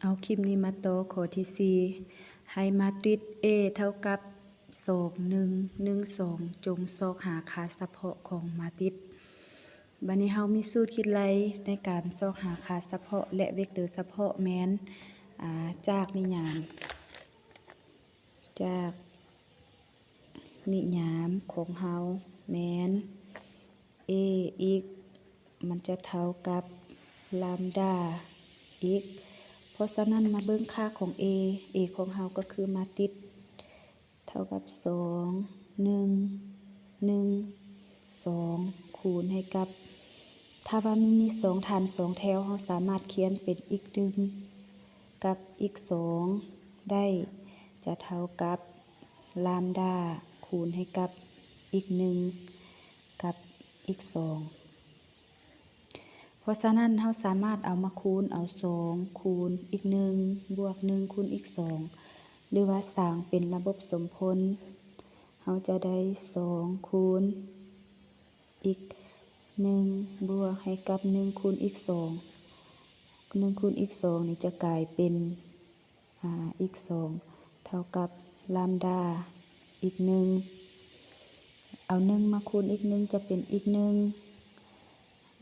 ເອົາຄລິບນີ້ມາຕໍ່ຂໍ້ທີສີ່ ໃຫ້ມາຕຣິດ A ເທົ່າກັບສອງ ໜຶ່ງ ໜຶ່ງ ສອງ ຈົ່ງຊອກຫາຄ່າສະເພາະຂອງມາຕຣິດ. ບັດນີ້ເຮົາມີສູດຄິດໄລ່ໃນການຊອກຫາຄ່າສະເພາະ ແລະ ເວັກເຕີສະເພາະແມ່ນ ອາ ຈາກນິຍາມ ຈາກນິຍາມຂອງເຮົາແມ່ນ A x ມັນຈະເທົ່າກັບລາມດາ x. ເພາະສະນັ້ນ ມາເບິ່ງຄ່າຂອງ A, A ຂອງເຮົາກໍຄືມາຕຣິດ ເທົ່າກັບສອງ ໜຶ່ງ ໜຶ່ງ ສອງ ຄູນໃຫ້ກັບ ຖ້າວ່າມັນມີສອງຖັນສອງແຖວ ເຮົາສາມາດຂຽນເປັນ x ໜຶ່ງ ກັບ x ສອງ ໄດ້ ຈະເທົ່າກັບລາມດາ ຄູນໃຫ້ກັບ x ໜຶ່ງ ກັບ x ສອງ. ເພາະສະນັ້ນ ເຮົາສາມາດເອົາມາຄູນເອົາ ສອງ ຄູນ x ໜຶ່ງ ບວກ ໜຶ່ງ ຄູນ x ສອງ ຫຼືວ່າສ້າງເປັນລະບົບສົມຜົນ ເຮົາຈະໄດ້ ສອງ ຄູນ x ໜຶ່ງ ບວກໃຫ້ກັບ ໜຶ່ງ ຄູນ x ສອງ ໜຶ່ງ ຄູນ x ສອງ ນີ້ຈະກາຍເປັນ ອາ x ສອງ ເທົ່າກັບລາມດາ x ໜຶ່ງ ເອົາ ໜຶ່ງ ມາຄູນ x ໜຶ່ງ ຈະເປັນ x ໜຶ່ງ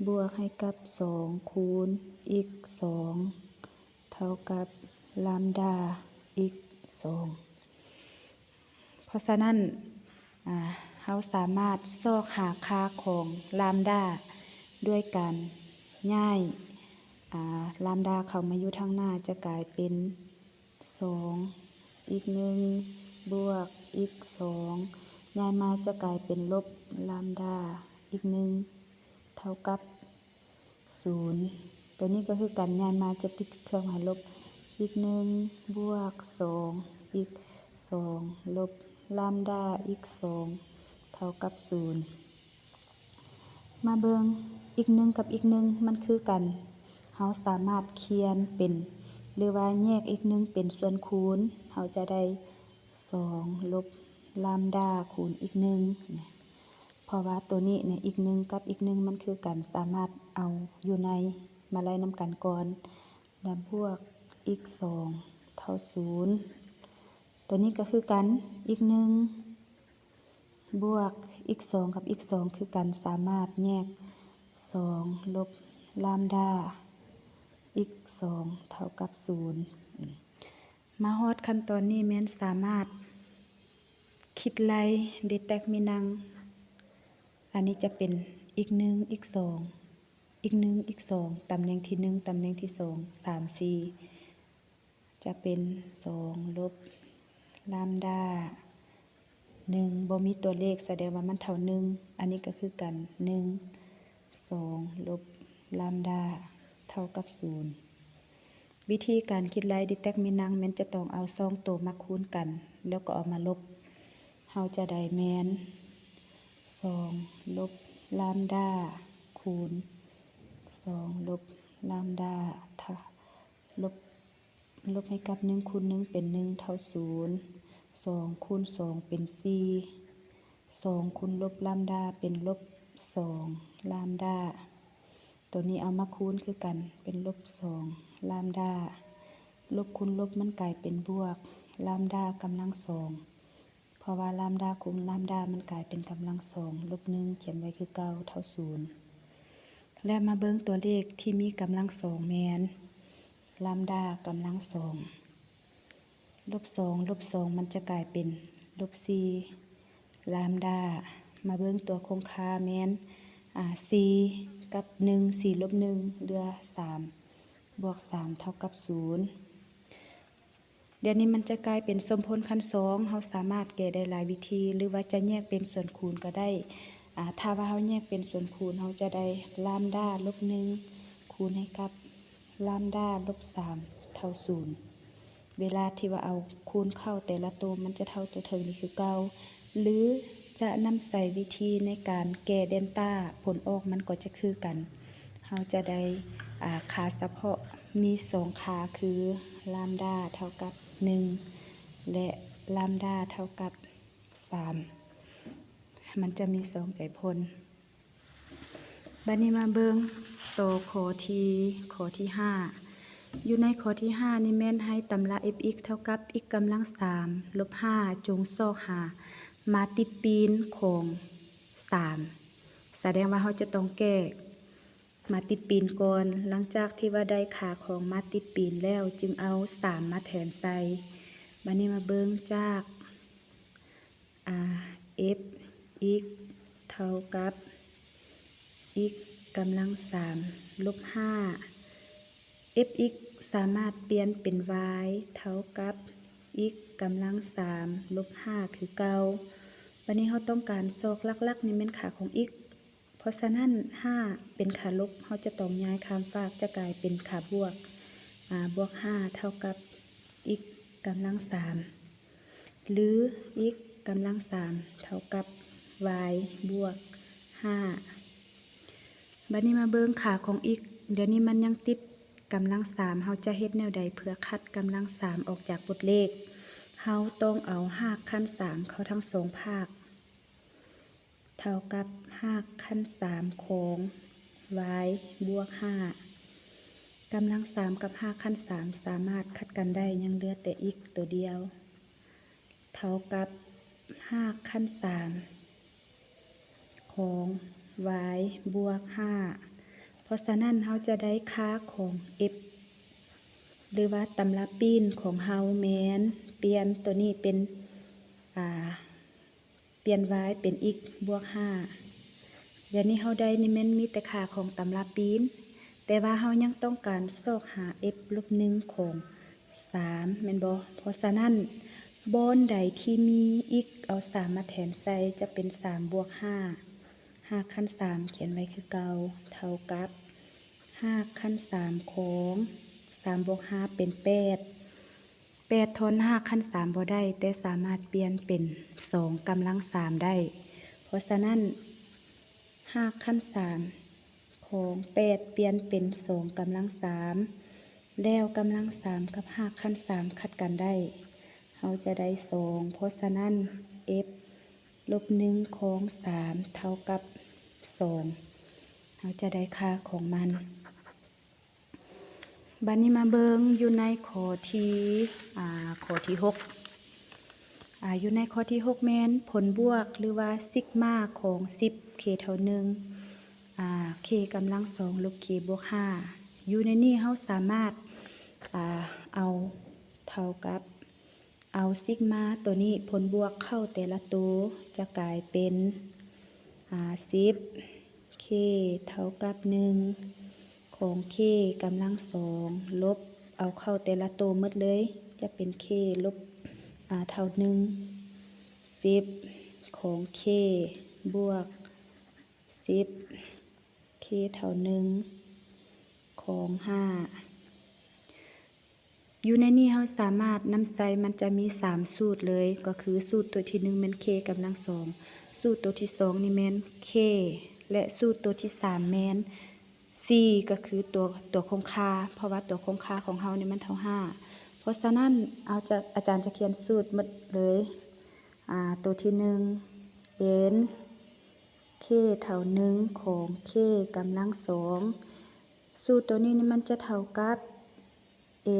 ບວກໃຫ້ກັບ ສອງ ຄູນ x ສອງ ເທົ່າກັບລາມດາ x ສອງ. ເພາະສະນັ້ນ ອາ ເຮົາສາມາດຊອກຫາຄ່າຂອງລາມດາ ດ້ວຍການຍ້າຍ ອາ ລາມດາເຂົ້າມາຢູ່ທາງໜ້າ ຈະກາຍເປັນ ສອງ x ໜຶ່ງ ບວກ x ສອງ ຍ້າຍມາຈະກາຍເປັນ ລົບລາມດາ x ໜຶ່ງ ເທົ່າກັບ ສູນ. ໂຕນີ້ກໍຄືກັນ ຍ້າຍມາຈະຕິດເຄື່ອງໝາຍລົບ x ໜຶ່ງ ບວກ ສອງ x ສອງ ລົບລາມດາ x ສອງ ເທົ່າກັບ ສູນ. ມາເບິ່ງ x ໜຶ່ງ ກັບ x ໜຶ່ງ ມັນຄືກັນ ເຮົາສາມາດຂຽນເປັນ ຫຼືວ່າແຍກ x ໜຶ່ງ ເປັນສ່ວນຄູນ ເຮົາຈະໄດ້ ສອງ ລົບລາມດາ ຄູນ x ໜຶ່ງ ເພາະວ່າໂຕນີ້ນະ x ໜຶ່ງ ກັບ x ໜຶ່ງ ມັນຄືກັນ ສາມາດເອົາຢູ່ໃນມາໄລ່ນຳກັນກ່ອນ ແລ້ວບວກ x ສອງ ເທົ່າ ສູນ. ໂຕນີ້ກໍຄືກັນ x ໜຶ່ງ ບວກ x ສອງ ກັບ x ສອງ ຄືກັນ ສາມາດແຍກ ສອງ ລົບລາມດາ x ສອງ ເທົ່າກັບ ສູນ. ມາຮອດຂັ້ນຕອນນີ້ແມ່ນສາມາດຄິດໄລ່ ດີເຕັກມິນັງ ອັນນີ້ຈະເປັນ x ໜຶ່ງ x ສອງ x ໜຶ່ງ x ສອງ ຕຳແໜ່ງທີໜຶ່ງ ຕຳແໜ່ງທີສອງ ສາມ ສີ່ ຈະເປັນ ສອງ ລົບລາມດາ ໜຶ່ງ ບໍ່ມີຕົວເລກ ສະແດງວ່າມັນເທົ່າ ໜຶ່ງ ອັນນີ້ກໍຄືກັນ ໜຶ່ງ ສອງ ລົບລາມດາ ເທົ່າກັບ ສູນ. ວິທີການຄິດໄລ່ ດີເຕັກມິນັງ ແມ່ນຈະຕ້ອງເອົາສອງໂຕມາຄູນກັນ ແລ້ວກໍເອົາມາລົບ ເຮົາຈະໄດ້ແມ່ນ ສອງ ລົບລາມດາ ຄູນ ສອງ ລົບລາມດາ ທະ ລົບ ລົບໃຫ້ກັບ ໜຶ່ງ ຄູນ ໜຶ່ງ ເປັນ ໜຶ່ງ ເທົ່າ ສູນ. ສອງ ຄູນ ສອງ ເປັນ ສີ່. ສອງ ຄູນ ລົບລາມດາ ເປັນ ລົບ ສອງ ລາມດາ. ໂຕນີ້ເອົາມາຄູນຄືກັນ ເປັນ ລົບ ສອງ ລາມດາ. ລົບຄູນລົບມັນກາຍເປັນ ບວກ ລາມດາກຳລັງ ສອງ. ເພາະວ່າລາມດາຄູນລາມດາມັນກາຍເປັນກຳລັງສອງ ລົບ ໜຶ່ງ ຂຽນໄວ້ຄືເກົ່າ ເທົ່າ ສູນ. ແລະ ມາເບິ່ງຕົວເລກທີ່ມີກຳລັງສອງແມ່ນ ລາມດາກຳລັງສອງ ລົບ ສອງ ລົບ ສອງ ມັນຈະກາຍເປັນ ລົບ ສີ່ ລາມດາ. ມາເບິ່ງຕົວຄົງຄ່າແມ່ນ ອາ ສີ່ ກັບ ໜຶ່ງ ສີ່ ລົບ ໜຶ່ງ ເຫຼືອ ສາມ ບວກ ສາມ ເທົ່າກັບ ສູນ. ດຽວນີ້ມັນຈະກາຍເປັນສົມຜົນຂັ້ນສອງ ເຮົາສາມາດແກ້ໄດ້ຫຼາຍວິທີ ຫຼືວ່າຈະແຍກເປັນສ່ວນຄູນກໍໄດ້. ອາ ຖ້າວ່າເຮົາແຍກເປັນສ່ວນຄູນ ເຮົາຈະໄດ້ລາມດາລົບ ໜຶ່ງ ຄູນໃຫ້ກັບລາມດາລົບ ສາມ ເທົ່າ ສູນ. ເວລາທີ່ວ່າເອົາຄູນເຂົ້າແຕ່ລະໂຕ ມັນຈະເທົ່າຕົວເທິງນີ້ຄືເກົ່າ ຫຼືຈະນຳໃຊ້ວິທີໃນການແກ້ເດນຕາ ຜົນອອກມັນກໍຈະຄືກັນ. ເຮົາຈະໄດ້ ອາ ຄ່າສະເພາະມີສອງຄ່າ ຄື ລາມດາເທົ່າກັບ ໜຶ່ງ ແລະ ລາມດາເທົ່າກັບ ສາມ. ມັນຈະມີສອງໃຈຜົນ. ບັດນີ້ມາເບິ່ງຕໍ່ຂໍ້ທີ່ ຂໍ້ທີ່ຫ້າ ຢູ່ໃນຂໍ້ທີຫ້ານີ້ແມ່ນໃຫ້ຕຳລາ f(x) ເທົ່າກັບ x ກຳລັງສາມລົບຫ້າ ຈົ່ງຊອກຫາມາຕິດປີນຂອງສາມ ສະແດງວ່າເຮົາຈະຕ້ອງແກ້ມາຕິດປີນກ່ອນ. ຫຼັງຈາກທີ່ວ່າໄດ້ຄ່າຂອງມາຕິດປີນແລ້ວ ຈຶ່ງເອົາສາມມາແທນໃສ່. ບາດນີ້ມາເບິ່ງຈາກ ອາ f(x) ເທົ່າກັບ x ກຳລັງສາມລົບຫ້າ f(x) ສາມາດປ່ຽນເປັນ y ເທົ່າກັບ x ກຳລັງສາມລົບຫ້າຄືເກົ່າ. ບາດນີ້ເຮົາຕ້ອງການຊອກຫຼັກໆນີ້ແມ່ນຄ່າຂອງ x ເພາະສະນັ້ນ ຫ້າ ເປັນຄ່າລົບ ເຮົາຈະຕ້ອງຍ້າຍຂ້າມຟາກ ຈະກາຍເປັນຄ່າບວກ ອາ ບວກຫ້າເທົ່າກັບ x ກຳລັງສາມ ຫຼື x ກຳລັງສາມເທົ່າກັບ y ບວກຫ້າ. ບາດນີ້ມາເບິ່ງຄ່າຂອງ x ດຽວນີ້ມັນຍັງຕິດກຳລັງສາມ ເຮົາຈະເຮັດແນວໃດເພື່ອຄັດກຳລັງສາມອອກຈາກບົດເລກ? ເຮົາຕ້ອງເອົາຮາກຂັ້ນສາມເຂົ້າທັງສອງພາກ ເທົ່າກັບຮາກຂັ້ນສາມຂອງ y ບວກຫ້າ. ກຳລັງສາມກັບຮາກຂັ້ນສາມສາມາດຂັດກັນໄດ້ ຍັງເຫຼືອແຕ່ x ໂຕດຽວ ເທົ່າກັບຮາກຂັ້ນສາມຂອງ y ບວກຫ້າ. ເພາະສະນັ້ນເຮົາຈະໄດ້ຄ່າຂອງ f ຫຼືວ່າຕຳລາປີ້ນຂອງເຮົາແມ່ນປ່ຽນໂຕນີ້ເປັນ ອາ ປ່ຽນ y ເປັນ x ບວກຫ້າ. ດຽວນີ້ເຮົາໄດ້ນີ້ແມ່ນມີແຕ່ຄ່າຂອງຕຳລາປີ້ນ ແຕ່ວ່າເຮົາຍັງຕ້ອງການຊອກຫາ f ລົບໜຶ່ງຂອງສາມ ແມ່ນບໍ່? ເພາະສະນັ້ນ ບ່ອນໃດທີ່ມີ x ເອົາສາມມາແທນໃສ່ ຈະເປັນສາມບວກຫ້າ ຮາກຂັ້ນສາມຂຽນໄວ້ຄືເກົ່າ ເທົ່າກັບຮາກຂັ້ນສາມຂອງ ສາມບວກຫ້າເປັນແປດ. ແປດ ທອນຮາກຂັ້ນສາມບໍ່ໄດ້ ແຕ່ສາມາດປ່ຽນເປັນສອງກຳລັງສາມໄດ້. ເພາະສະນັ້ນ ຮາກຂັ້ນສາມຂອງແປດປ່ຽນເປັນສອງກຳລັງສາມ ແລ້ວກຳລັງສາມກັບຮາກຂັ້ນສາມຂັດກັນໄດ້ ເຮົາຈະໄດ້ສອງ. ເພາະສະນັ້ນ f ລົບໜຶ່ງຂອງສາມເທົ່າກັບສອງ ເຮົາຈະໄດ້ຄ່າຂອງມັນ. ບາດນີ້ມາເບິ່ງຢູ່ໃນຂໍ້ທີ ອາ ຂໍ້ທີຫົກ ອາ ຢູ່ໃນຂໍ້ທີຫົກແມ່ນຜົນບວກ ຫຼືວ່າຊິກມາຂອງສິບ k ເທົ່າໜຶ່ງ ອາ k ກຳລັງສອງລົບ k ບວກຫ້າ. ຢູ່ໃນນີ້ເຮົາສາມາດ ອາ ເອົາເທົ່າກັບ ເອົາຊິກມາໂຕນີ້ ຜົນບວກເຂົ້າແຕ່ລະໂຕ ຈະກາຍເປັນ ອາ ສິບ k ເທົ່າກັບໜຶ່ງຂອງ k ກຳລັງສອງ ລົບເອົາເຂົ້າແຕ່ລະໂຕໝົດເລີຍ ຈະເປັນ k ລົບ ອາ ເທົ່າໜຶ່ງ ສິບຂອງ k ບວກສິບ k ເທົ່າໜຶ່ງຂອງຫ້າ. ຢູ່ໃນນີ້ເຮົາສາມາດນຳໃຊ້ ມັນຈະມີສາມສູດເລີຍ ກໍຄືສູດຕົວທີໜຶ່ງແມ່ນ k ກຳລັງສອງ ສູດຕົວທີສອງນີ້ແມ່ນ k ແລະ ສູດຕົວທີສາມແມ່ນ c ກໍຄືຕົວ ຕົວຄົງຄ່າ ເພາະວ່າຕົວຄົງຄ່າຂອງເຮົານີ້ມັນເທົ່າຫ້າ. ເພາະສະນັ້ນ ເອົາຈະ ອາຈານຈະຂຽນສູດໝົດເລີຍ ອາ ຕົວທີໜຶ່ງ n k ເທົ່າໜຶ່ງຂອງ k ກຳລັງສອງ. ສູດຕົວນີ້ນີ້ມັນຈະເທົ່າກັບ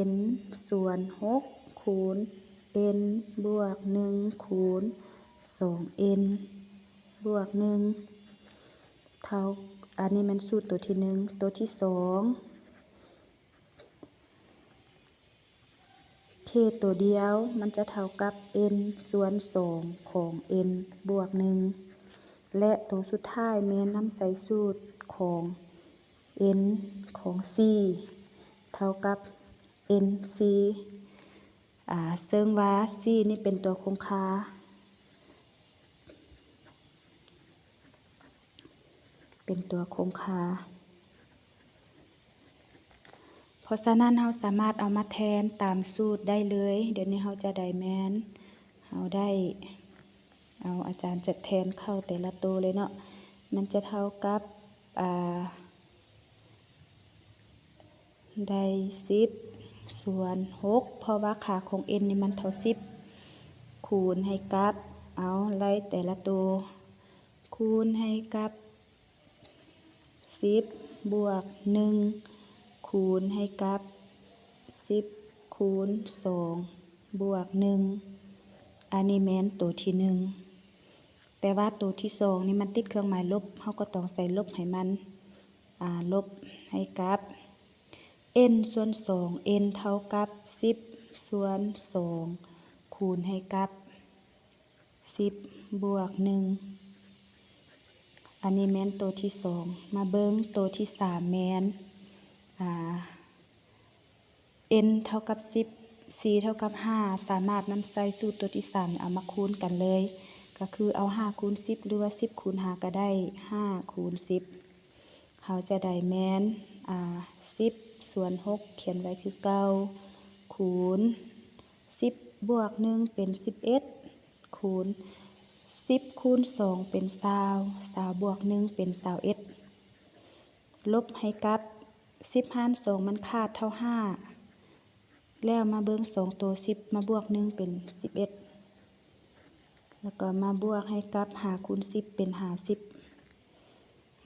n ສ່ວນຫົກ ຄູນ n ບວກໜຶ່ງ ຄູນສອງ n ບວກໜຶ່ງ ເທົ່າ ອັນນີ້ແມ່ນສູດຕົວທີໜຶ່ງ. ຕົວທີສອງ k ຕົວດຽວ ມັນຈະເທົ່າກັບ n ສ່ວນສອງຂອງ n ບວກໜຶ່ງ ແລະ ຕົວສຸດທ້າຍແມ່ນນຳໃຊ້ສູດຂອງ n ຂອງ c ເທົ່າກັບ n c ອາ ເຊິ່ງວ່າ c ນີ້ເປັນຕົວຄົງຄ່າ ເປັນຕົວຄົງຄ່າ. ເພາະສະນັ້ນ ເຮົາສາມາດເອົາມາແທນຕາມສູດໄດ້ເລີຍ. ດຽວນີ້ເຮົາຈະໄດ້ແມ່ນ ເຮົາໄດ້ ເອົາ ອາຈານຈະແທນເຂົ້າແຕ່ລະໂຕເລີຍເນາະ. ມັນຈະເທົ່າກັບ ອາ ໄດ້ສິບສ່ວນຫົກ ເພາະວ່າຄ່າຂອງ n ນີ້ມັນເທົ່າສິບ ຄູນໃຫ້ກັບ ເອົາ ໄລ່ແຕ່ລະໂຕ ຄູນໃຫ້ກັບສິບບວກໜຶ່ງ ຄູນໃຫ້ກັບ ສິບຄູນສອງບວກໜຶ່ງ ອັນນີ້ແມ່ນໂຕທີໜຶ່ງ ແຕ່ວ່າໂຕທີສອງນີ້ມັນຕິດເຄື່ອງໝາຍລົບ ເຮົາກໍຕ້ອງໃສ່ລົບໃຫ້ມັນ ອາ ລົບໃຫ້ກັບ n ສ່ວນສອງ n ເທົ່າກັບສິບສ່ວນສອງ ຄູນໃຫ້ກັບສິບບວກໜຶ່ງ ອັນນີ້ແມ່ນໂຕທີສອງ. ມາເບິ່ງໂຕທີສາມແມ່ນ ອາ n ເທົ່າກັບສິບ c ເທົ່າກັບຫ້າ ສາມາດນຳໃຊ້ສູດໂຕທີສາມເອົາມາຄູນກັນເລີຍ ກໍຄືເອົາຫ້າຄູນສິບ ຫຼືວ່າສິບຄູນຫ້າກໍໄດ້ ຫ້າຄູນສິບ ເຮົາຈະໄດ້ແມ່ນ ອາ ສິບສ່ວນຫົກ ຂຽນໄວ້ຄືເກົ່າ ຄູນສິບບວກໜຶ່ງເປັນສິບເອັດ ຄູນສິບຄູນສອງເປັນຊາວ ຊາວບວກໜຶ່ງເປັນຊາວເອັດ ລົບໃຫ້ກັບສິບຫານສອງມັນຂາດເທົ່າຫ້າ ແລ້ວມາເບິ່ງສອງໂຕ ສິບມາບວກໜຶ່ງເປັນສິບເອັດ ແລ້ວກໍມາບວກໃຫ້ກັບຫ້າຄູນສິບເປັນຫ້າສິບ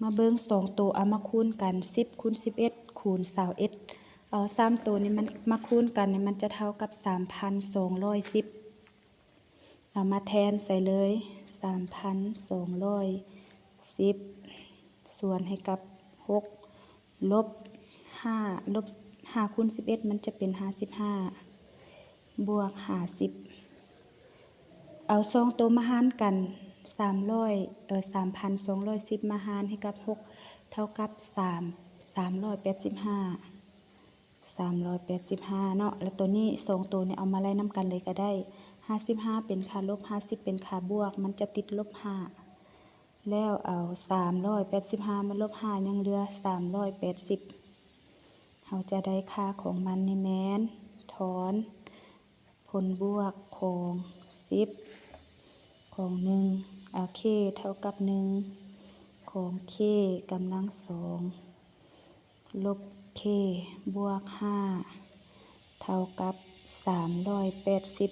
ມາເບິ່ງສອງໂຕເອົາມາຄູນກັນ ສິບຄູນສິບເອັດຄູນຊາວເອັດ ເອົາສາມໂຕນີ້ມັນມາຄູນກັນນີ້ມັນຈະເທົ່າກັບສາມພັນສອງຮ້ອຍສິບ ເອົາມາແທນໃສ່ເລີຍ ສາມພັນສອງຮ້ອຍສິບ ສ່ວນໃຫ້ກັບຫົກ ລົບຫ້າ ລົບຫ້າຄູນສິບເອັດ ມັນຈະເປັນຫ້າສິບຫ້າ ບວກຫ້າສິບ ເອົາສອງໂຕມາຫານກັນ ສາມຮ້ອຍ ເອີ ສາມພັນສອງຮ້ອຍສິບມາຫານໃຫ້ກັບຫົກ ເທົ່າກັບສາມ ສາມຮ້ອຍແປດສິບຫ້າ ສາມຮ້ອຍແປດສິບຫ້າເນາະ ແລ້ວໂຕນີ້ສອງໂຕນີ້ເອົາມາໄລ່ນຳກັນເລີຍກໍໄດ້ ຫ້າສິບຫ້າເປັນຄ່າລົບ ຫ້າສິບເປັນຄ່າບວກ ມັນຈະຕິດລົບຫ້າ ແລ້ວເອົາສາມຮ້ອຍແປດສິບຫ້າມາລົບຫ້າ ຍັງເຫຼືອສາມຮ້ອຍແປດສິບ ເຮົາຈະໄດ້ຄ່າຂອງມັນນີ້ແມ່ນ ຖອນຜົນບວກຂອງສິບ ຂອງໜຶ່ງ ເອົາ k ເທົ່າກັບໜຶ່ງ ຂອງ k ກຳລັງສອງ ລົບ k ບວກຫ້າ ເທົ່າກັບສາມຮ້ອຍແປດສິບ